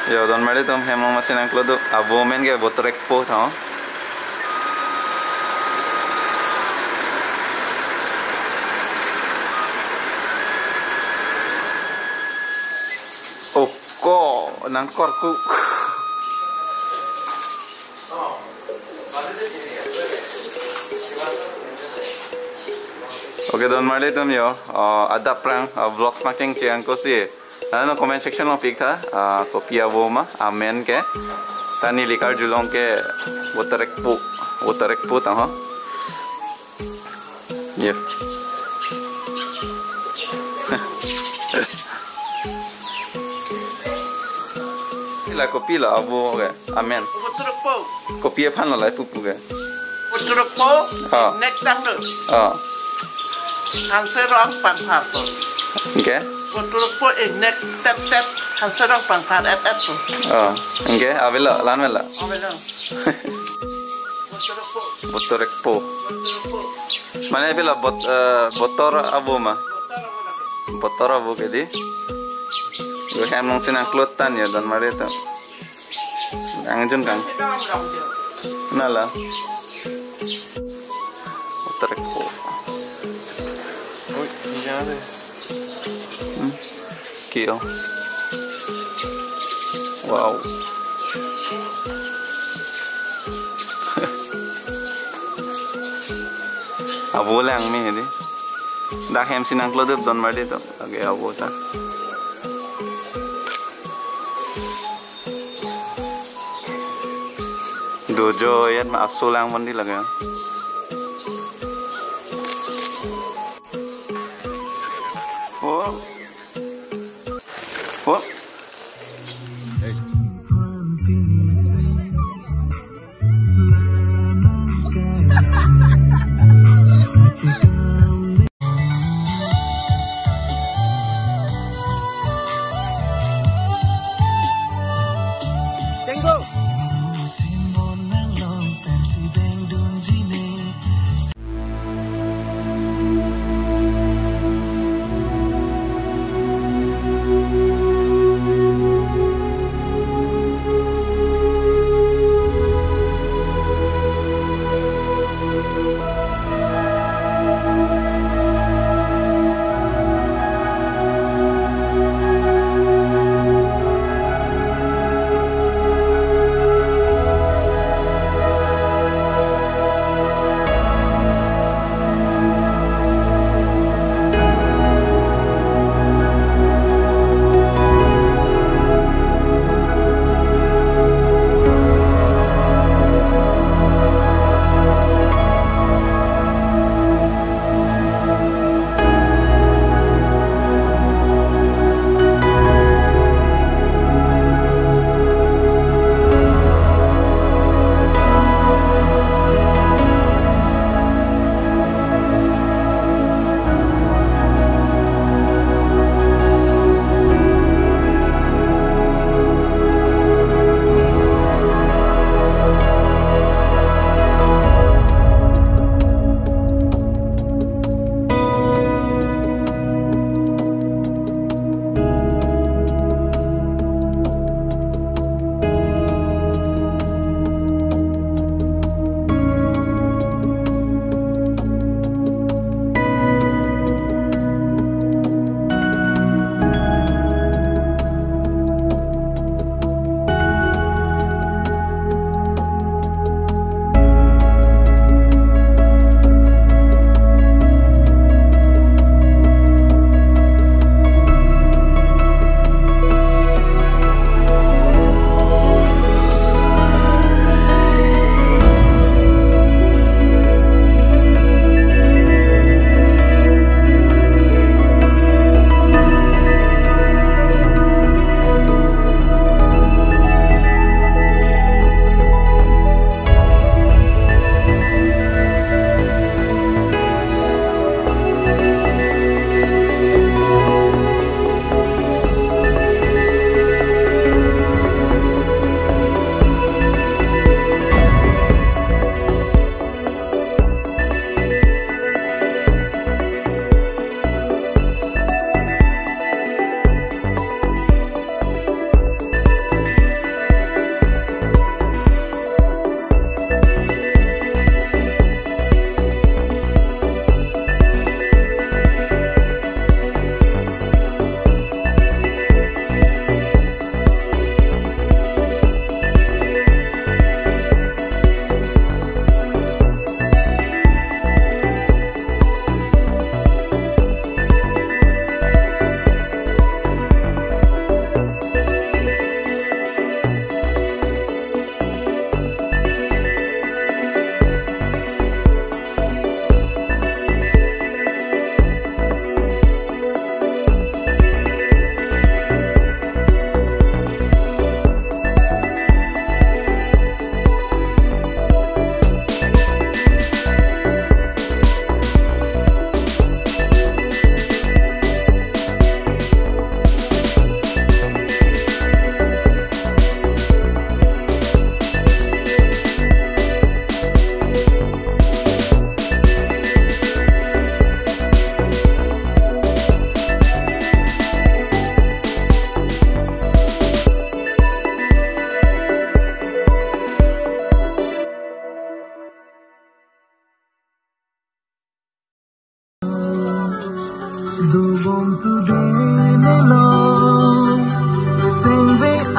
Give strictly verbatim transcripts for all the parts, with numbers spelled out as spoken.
Yo, don marli atum, hem along masi nangklodup, avo amen ke Botor Ekpo tha. Oko, nangkorku. Oke, don marli atum yo, uh, adap prang, uh, vlogs mak chengche angko si. Ano comment section along pik tha, ah, kopi avo ma, amen ke. Ta neli karjulong ke Botor Ekpo, Botor Ekpo tang ho. Yo. La kopilo avo ke, amen. Botor Ekpo. Kopi aphan lo la pupu ke. Botor Ekpo, ah, nek tang do. Ah. Hanse rong pangthar po. Oke. Botor Ekpo ingnek tep tep, hanse rong pangthar et et po. Ah. Oke, avelo, la-an avelo. Avelo. Botor Ekpo. Botor Ekpo. Botor Ekpo. Mane avelo bot-, eh, botor avo ma. Botor avo lake. Botor avo ke dei. Yo, hem along si nangklot tha yo, don marli atum. Ang jun kang. Nala. Botor Ekpo. Oi, iya deh. Hmm. Kio. Wow. Avo lang mi dei. Dak hem si nangklodup, don marli atum. Lake avo ta. Dojo yat ma aso lang pon dei lake. Oh. Oh.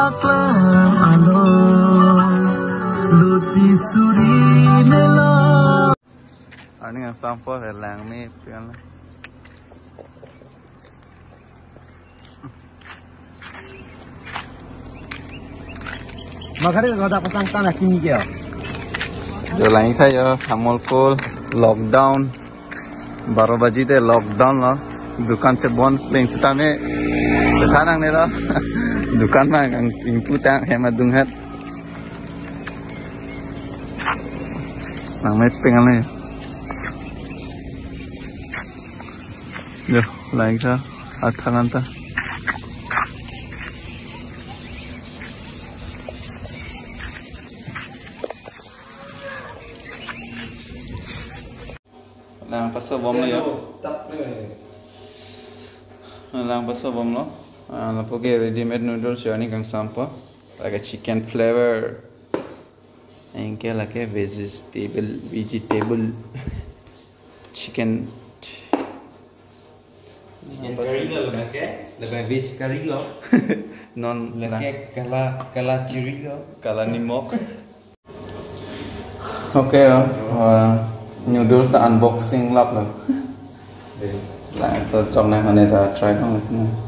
Klang alo, luti suri nelo. Arni asam po, langme pian. Magari roda pasang tanah kini ke. Jo lang tha jo, Amol Cool, lockdown. Baro baji te lockdown lo. Dukan chebon pling sitame. Sekarang ni lo. Dukan ma kang ingpu tang hem adung het. Nang met pengal ni. Jo, lang tha. Athangan ta. Lang paso bom lo jo. Lang paso bom lo. Ah, lapu ke ready-made noodles jo, arni kangsam po. Like a chicken flavor. Anke lake vegetable, vegetable. Chicken. Chicken curry lo lake, lake veg curry lo. Non lake kala, kala chili lo. Kala nimok. Okay, uh, noodles ta unboxing lap lo. Lang to chok na hane ta try kong.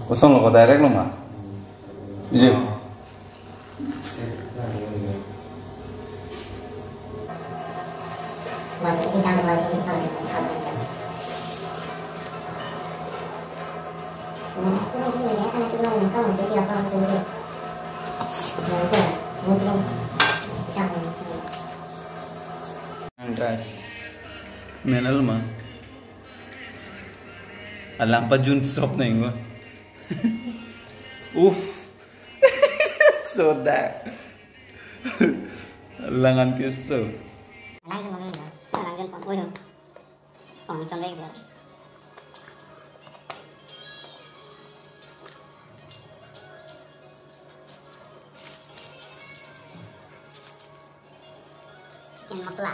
Kosong lo ko, direct lo ma? Ji. Guys, menal ma. Alang pajun sop na ingwa. Uff. Soda. Langan keso. Alang jun pon, alang jun pon. Oi, pon chon dei. Chicken masala.